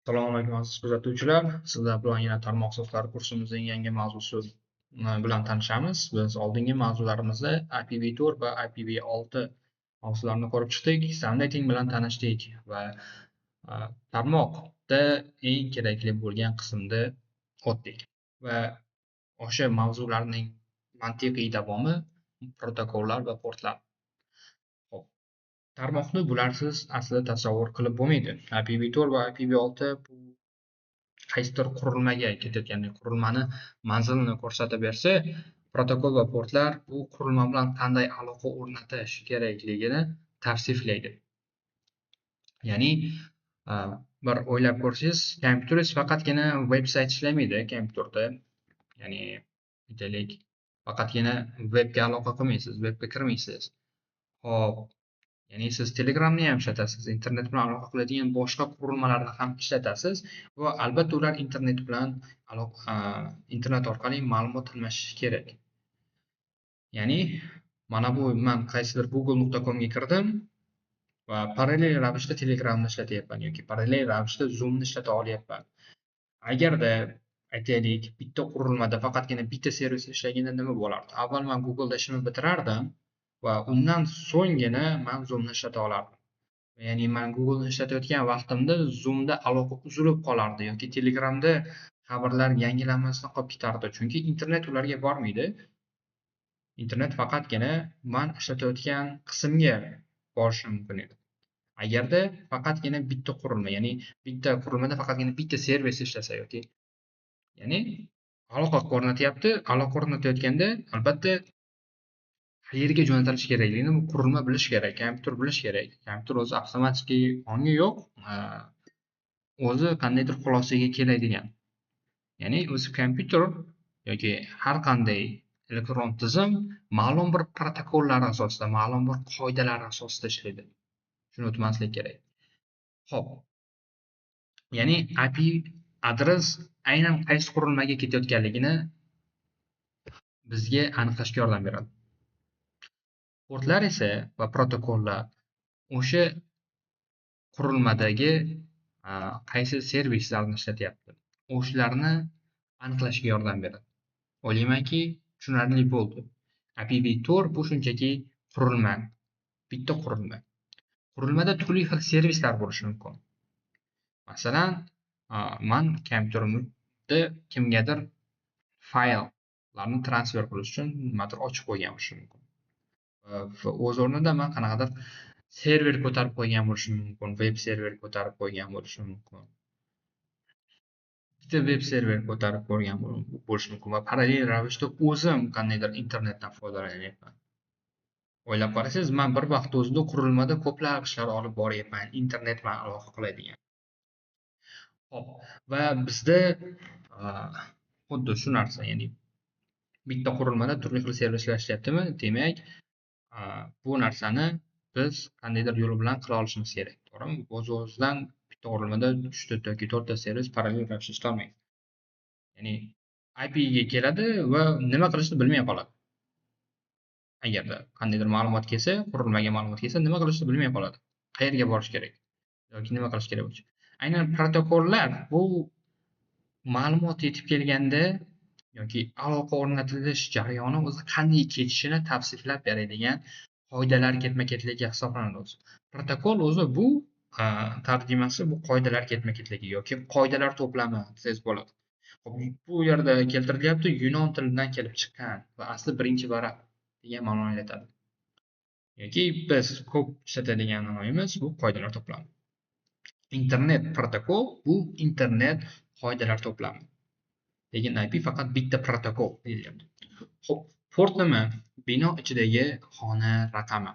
Assalomu alaykum, aziz kuzatuvchilar. Sizlar bilan yana tarmoq asoslari kursimizning yangi mavzusi bilan tanishamiz. Biz oldingi mavzularimizda IPv4 va IPv6 mavzularini ko'rib chiqdik, subnetting bilan tanishdik va tarmoqda eng kerakli bo'lgan qismni o'tdik. Va o'sha mavzularning mantiqiy davomi protokollar va portlar. Xo'p, tarmoqni bularsiz aslida tasavvur qilib bo'lmaydi. IPv4 va IPv6 bu qaysidir qurilmaga ketayotgan, qurilmani manzilini ko'rsatib bersa, protokol va portlar bu qurilma bilan qanday aloqa o'rnatish kerakligini tavsiflaydi. Ya'ni bir o'ylab ko'rsangiz, kompyuteringiz faqatgina veb-sayt ishlamaydi kompyuterda. Ya'ni aytaylik, faqatgina webga aloqa qilmaysiz, webga kirmaysiz. Xo'p, ya'ni siz Telegramni ham ishlatasiz, internet bilan aloqa qiladigan boshqa qurilmalarni ham ishlatasiz va albatta ular internet bilan aloqa, internet orqali ma'lumot almashishi kerak. Ya'ni mana bu man qaysidir google.com ga kirdim va parallel ravishda Telegramni ishlatyapman yoki parallel ravishda Zoomni ishlata olyapman. Agarda aytaylik, bitta qurilmada faqatgina bitta servis ishlaganda nima bo'lardi? Avval man Google'da ishimni bitirardim va undan so'nggina man Zoomni ishlata olardim. Ya'ni man Google'ni ishlatayotgan vaqtimda Zoomda aloqa uzilib qolardi yoki Telegramda xabarlar yangilanmasdan qolib ketardi. Chunki internet ularga bormaydi. Internet faqatgina man ishlatayotgan qismga borishi mumkin edi. Agarda faqatgina bitta qurilma, ya'ni bitta qurilmada faqatgina bitta servis ishlasa yoki ya'ni aloqa o'rnatyapti, aloqa o'rnatayotganda albatta qayerga jo'natilishi kerakligini bu qurilma bilishi kerak, kompyuter bilishi kerak. Kompyuter o'zi avtomatik ongi yo'q, o'zi qandaydir xulosaga keladigan. Ya'ni o'zi kompyuter yoki har qanday elektron tizim ma'lum bir protokollar asosida, ma'lum bir qoidalar asosida ishlaydi. Shuni unutmaslik kerak. Xo'p. Ya'ni IP adres aynan qaysi qurilmaga ketayotganligini bizga aniqlashga yordam beradi. Portlar esa va protokollar o'sha qurilmadagi qaysi servislarni ishlatyapti, o'shalarni aniqlashga yordam beradi. O'ylaymanki, tushunarli bo'ldi. IPv4 bu shunchaki qurilma, bitta qurilma. Qurilmada turli xil servislar bo'lishi mumkin. Masalan, man kompyuterimda kimgadir fayllarni transfer qilish uchun nimadir ochib qo'ygan bo'lishim mumkin. Va o'z o'rnida man qanaqadir server ko'tarib qo'ygan bo'lishim mumkin, veb server ko'tarib qo'ygan bo'lishim mumkin. Bitta veb server ko'tarib qo'ygan bo'lishi mumkin va parallel ravishda o'zim qandaydir internetdan foydalanyapman. O'ylab qarasangiz, man bir vaqt o'zida qurilmada ko'plab ishlar olib boryapman, internet bilan aloqa qiladigan. Xo'p, va bizda xuddi shu narsa, ya'ni bitta qurilmada turli xil servislar ishlayaptimi? Demak, bu narsani biz qandaydir yo'l bilan qila olishimiz kerak, to'g'rimi? O'z-o'zidan bitta qurilmada 3 ta yoki 4 ta servis parallel ravishda ishlolmaydi. Ya'ni IP ga keladi va nima qilishni bilmay qoladi. Agarda qandaydir ma'lumot kelsa, qurilmaga ma'lumot kelsa, nima qilishni bilmay qoladi. Qayerga borish kerak yoki nima qilish kerak bo'lishi. Aynan protokollar bu ma'lumot yetib kelganda yoki aloqa o'rnatilish jarayoni o'zi qanday kechishini tavsiflab beradigan qoidalar ketma-ketligi hisoblanadi o'zi. Protokol o'zi bu tarjimasi bu qoidalar ketma-ketligi yoki qoidalar to'plami desangiz bo'ladi. Xo'p, bu yerda keltirilyapti, yunon tilidan kelib chiqqan va asli birinchi varaq degan ma'noni anglatadi. Yoki biz ko'p ishlatadigan nomimiz bu qoidalar to'plami. Internet protokol bu internet qoidalar to'plami. Lekin IP faqat bitta protokol deyilyapti. Xo'p, port nima? Bino ichidagi xona raqami.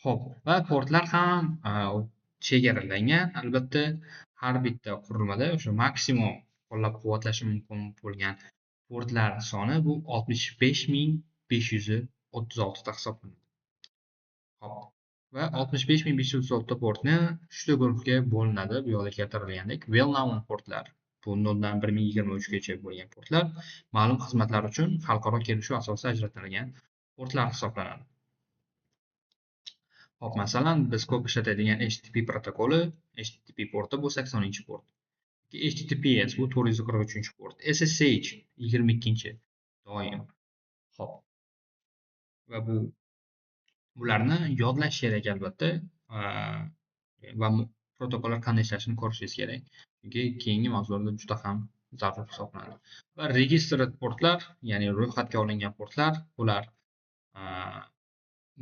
Xo'p, va portlar ham chegaralangan. Albatta, har bitta qurilmada o'sha maksimum qo'llab-quvvatlashi mumkin bo'lgan portlar soni bu 65 536 ta hisoblanadi. Xo'p, va 65 536 ta portni uchta guruhga bo'linadi. Bu yoqda keltirilgandek, well known portlar bu 0 dan 1023 gacha bo'lgan portlar ma'lum xizmatlar uchun xalqaro kelishuv asosida ajratilgan portlar hisoblanadi. Hop, masalan, biz ko'p ishlatadigan HTTP protokoli, HTTP porti bu 80-port. HTTPS bu 443-port. SSH 22-doim. Hop. Va bularni yodlash kerak albatta. Va protokollar qanday ishlashini ko'rishingiz kerak. Chunki keyingi mavzularda juda ham zarur hisoblanadi. Va registered portlar, ya'ni ro'yxatga olingan portlar, bular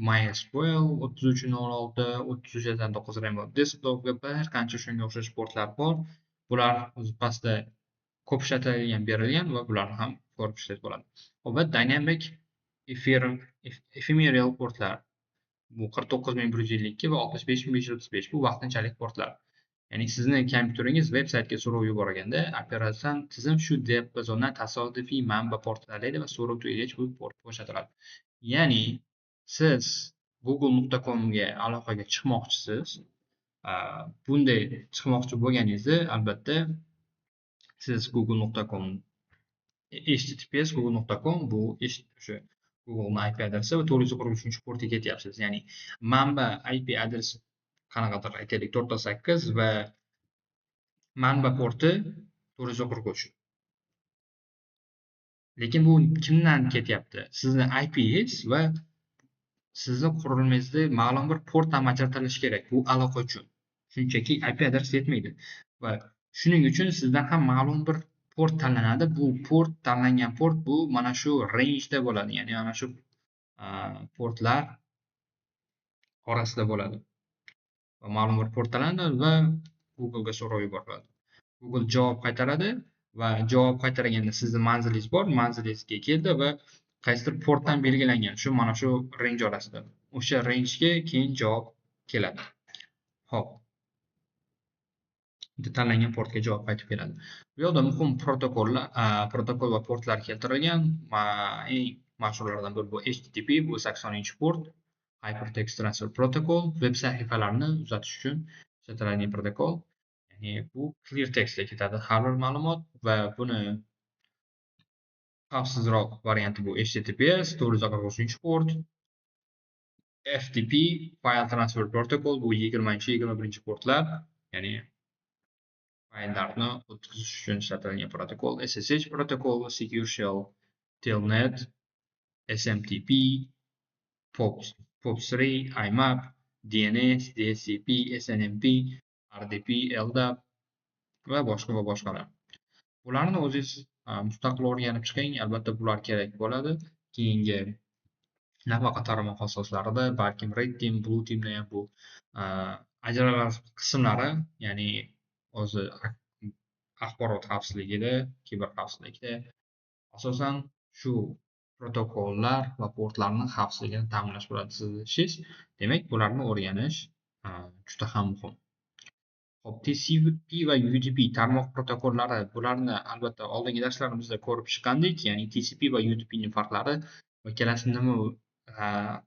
MySQL 3306, 3389 Remote Desktop va bir qancha shunga o'xshash portlar bor. Bular o'zi pastda ko'p ishlatilgan berilgan va bularni ham ko'rib ishlash bo'ladi. Hop, va dynamic ephemeral portlar. Bu 49152 va 65535 bu vaqtinchalik portlar. Ya'ni sizni kompyuteringiz veb saytga so'rov yuborganda operatsion tizim shu diapazondan tasodifiy manba port tanlaydi va so'rov tugagach bu port bo'shatiladi. Ya'ni siz google.com ga aloqaga chiqmoqchisiz. Bunday chiqmoqchi bo'lganingizda albatta siz google.com https google.com bu o'sha Google'ning IP adresi va 443-portga ketyapsiz. Ya'ni manba IP adresi qanaqadir aytaylik 4.8 va manba porti 443. Lekin bu kimdan ketyapti? Sizni IP'ingiz va sizni qurilmangizda ma'lum bir port ham ajratilishi kerak bu aloqa uchun. Shunchaki IP adres yetmaydi va shuning uchun sizdan ham ma'lum bir port tanlanadi. Bu port tanlangan port bu mana shu range'da bo'ladi, ya'ni mana shu portlar orasida bo'ladi. Va ma'lum bir port tanlanadi va Google'ga so'rov yuboriladi. Google javob qaytaradi va javob qaytarganda sizni manzilingiz bor, manzilingizga keldi va qaysidir portdan belgilangan shu mana shu range orasida. O'sha range'ga keyin javob keladi. Xo'p. Bitta tanlangan portga javob qaytib keladi. Bu yoqda muhim protokollar, protokol va portlar keltirilgan. Eng mashhurlaridan biri bu HTTP, bu 80-port, Hypertext Transfer Protocol, web sahifalarni uzatish uchun ishlatiladigan protokol. Ya'ni bu clear textda ketadi har bir ma'lumot va buni xavfsizroq varianti bu HTTPS, 443-port, FTP, File Transfer Protocol, bu 20-21 portlar, ya'ni fayllarni o'tkazish uchun ishlatilgan protokol, SSH protokoli, Secure Shell, Telnet, SMTP, POP3, IMAP, DNS, DHCP, SNMP, RDP, LDAP va boshqa va boshqalar. Bularni o'zingiz mustaqil o'rganib chiqing. Albatta bular kerak bo'ladi. Keyingi nafaqat tarmoq asoslarida, balkim Red Team, Blue Teamda ham bu ajralmas qismlari, ya'ni o'zi axborot xavfsizligida, kiber xavfsizlikda asosan shu protokollar va portlarning xavfsizligini ta'minlash bo'ladi sizni ishingiz. Demak, bularni o'rganish juda ham muhim. Hop, TCP va UDP tarmoq protokollari, bularni albatta oldingi darslarimizda ko'rib chiqqandik. Ya'ni TCP va UDPning farqlari va ikkalasi nima,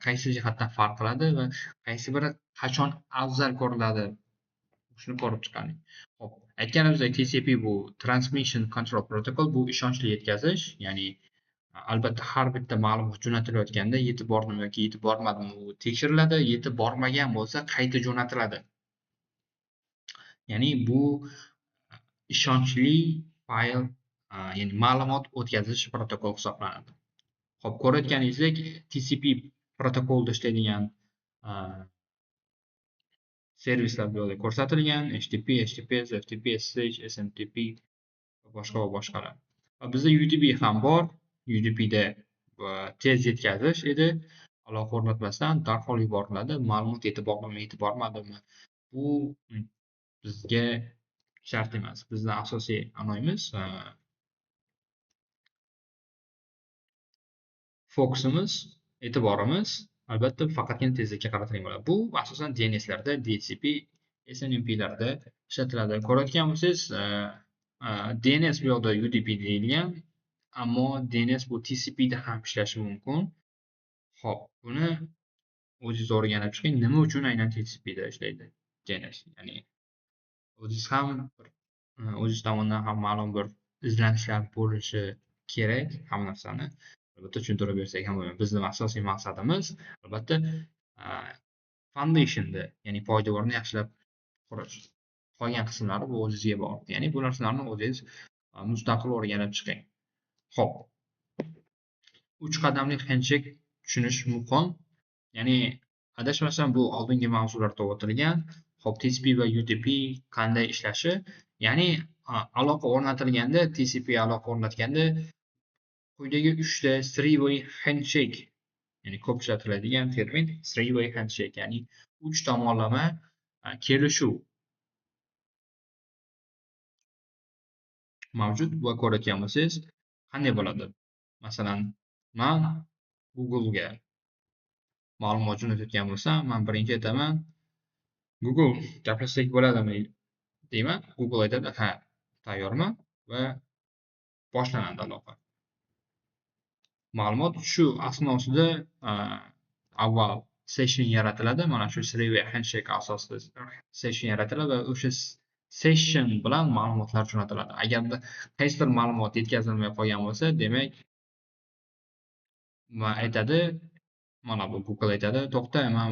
qaysi jihatdan farq qiladi va qaysi biri qachon afzal ko'riladi, shuni ko'rib chiqqandik. Hop, aytganimizdek TCP bu Transmission Control Protocol, bu ishonchli yetkazish, ya'ni albatta har bitta ma'lumot jo'natilayotganda yetib bordimi yoki yetib bormadimi u tekshiriladi, yetib bormagan bo'lsa qayta jo'natiladi. Ya'ni bu ishonchli fayl, ya'ni ma'lumot o'tkazish protokol hisoblanadi. Xo'p, ko'rayotganingizdek TCP protokolida ishlaydigan servislar bu yerda ko'rsatilgan: HTTP, HTTPS, FTP, SSH, SMTP va boshqa va boshqalar. Va bizda UDP ham bor. UDPda tez yetkazish edi. Aloqa o'rnatmasdan darhol yuboriladi. Ma'lumot yetib bordimi, yetib bormadimi? Bu bizga shart emas. Bizning asosiy anoyimiz, fokusimiz, e'tiborimiz albatta faqatgina tezlikka qaratilgan bo'ladi. Bu asosan DNSlarda, DHCP, SNMPlarda ishlatiladi. Ko'rayotgan bo'lsangiz, DNS bu yoqda UDP deyilgan, ammo DNS bu TCPda ham ishlashi mumkin. Xo'p, buni o'zingiz o'rganib chiqing. Nima uchun aynan TCPda ishlaydi DNS? Ya'ni o'zingiz ham o'zingiz tomonidan ham ma'lum bir izlanishlar bo'lishi kerak hamma narsani. Albatta tushuntirib bersak ham bo'lmaydi. Bizning asosiy maqsadimiz albatta Foundation'da, ya'ni poydevorni yaxshilab qurish. Qolgan qismlari bu o'zingizga bog'liq. Ya'ni bu narsalarni o'zingiz mustaqil o'rganib chiqing. Xo'p. 3 qadamli handshake tushunish muhim. Ya'ni adashmasam bu oldingi mavzularda o'tilgan. Xo'p, TCP va UDP qanday ishlashi, ya'ni aloqa o'rnatilganda, TCP aloqa o'rnatganda quyidagi 3 ta three-way handshake, ya'ni ko'p ishlatiladigan termin three-way handshake, ya'ni 3 tomonlama kelishuv mavjud va ko'rayotgan bo'lsangiz qanday bo'ladi? Masalan, men Google'ga ma'lumot jo'natayotgan bo'lsam, men birinchi aytaman, Google gaplashsak bo'ladimi deyman. Google aytadi, ha, tayyorman va boshlanadi aloqa. Ma'lumot shu asnosida avval session yaratiladi. Mana shu three-way handshake asosida session yaratiladi va o'sha session bilan ma'lumotlar jo'natiladi. Agarda qaysidir ma'lumot yetkazilmay qolgan bo'lsa, demak, aytadi, mana bu Google aytadi, to'xta, men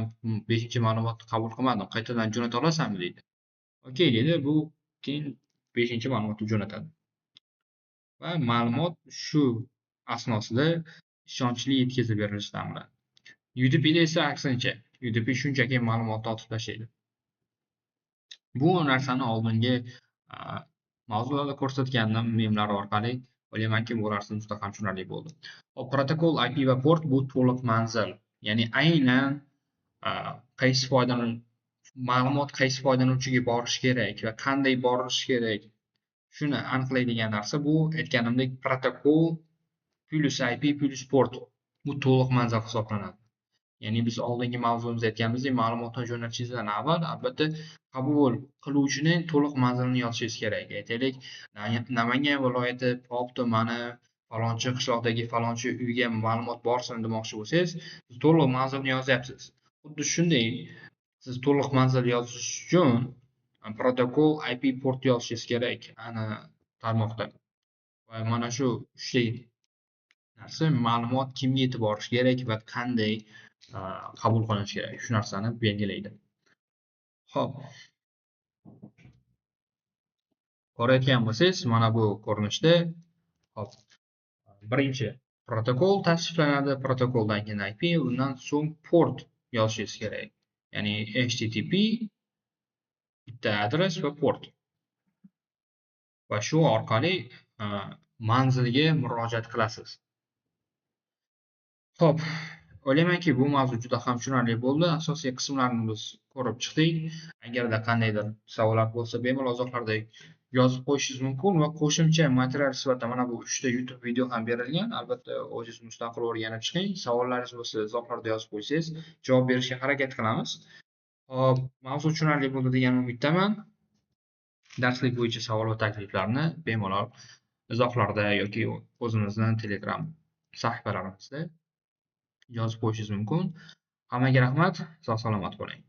5-ma'lumotni qabul qilmadim, qaytadan jo'nata olasanmi deydi. Okey deydi, bu keyin 5-ma'lumotni jo'natadi. Va ma'lumot shu asnosida ishonchli yetkazib berilishi ta'minlanadi. UDPda esa aksincha, UDP shunchaki ma'lumotni otib tashlaydi. Bu narsani oldingi mavzularda ko'rsatgandim memlar orqali. O'ylaymanki, bu narsa juda ham tushunarli bo'ldi. Hop, protokol IP va port bu to'liq manzil. Ya'ni aynan qaysi ma'lumot qaysi foydalanuvchiga borishi kerak va qanday borishi kerak, shuni aniqlaydigan narsa bu aytganimdek protokol plus IP plus port bu to'liq manzil hisoblanadi. Ya'ni biz oldingi mavzumizda aytganimizdek, ma'lumotni jo'natishingizdan avval albatta qabul qiluvchining to'liq manzilini yozishingiz kerak. Aytaylik, Namangan viloyati Pop tumani falonchi qishloqdagi falonchi uyga ma'lumot borsin demoqchi bo'lsangiz, siz to'liq manzilni yozyapsiz. Xuddi shunday siz to'liq manzil yozish uchun protokol IP port yozishingiz kerak ana tarmoqda. Va mana shu uchta narsa ma'lumot kimga yetib borishi kerak va qanday qabul qilinishi kerak, shu narsani belgilaydi. Xo'p. Ko'rayotgan bo'lsangiz, mana bu ko'rinishda, xo'p, birinchi protokol tavsiflanadi, protokoldan keyin IP, undan so'ng port yozishingiz kerak. Ya'ni HTTP bitta adres va port. Va shu orqali manzilga murojaat qilasiz. Xo'p, o'ylaymanki, bu mavzu juda ham tushunarli bo'ldi. Asosiy qismlarini biz ko'rib chiqdik. Agarda qandaydir savollar bo'lsa, bemalol izohlarda yozib qo'yishingiz mumkin va qo'shimcha material sifatida mana bu 3 ta YouTube video ham berilgan. Albatta, o'zingiz mustaqil o'rganib chiqing. Savollaringiz bo'lsa, izohlarda yozib qo'ysangiz, javob berishga harakat qilamiz. Xo'p, mavzu tushunarli bo'ldi degan umiddaman. Darslik bo'yicha savol va takliflarni bemalol izohlarda yoki o'zimizning Telegram sahifalarimizda yozib qo'yishingiz mumkin. Hammaga rahmat, sog' salomat bo'ling.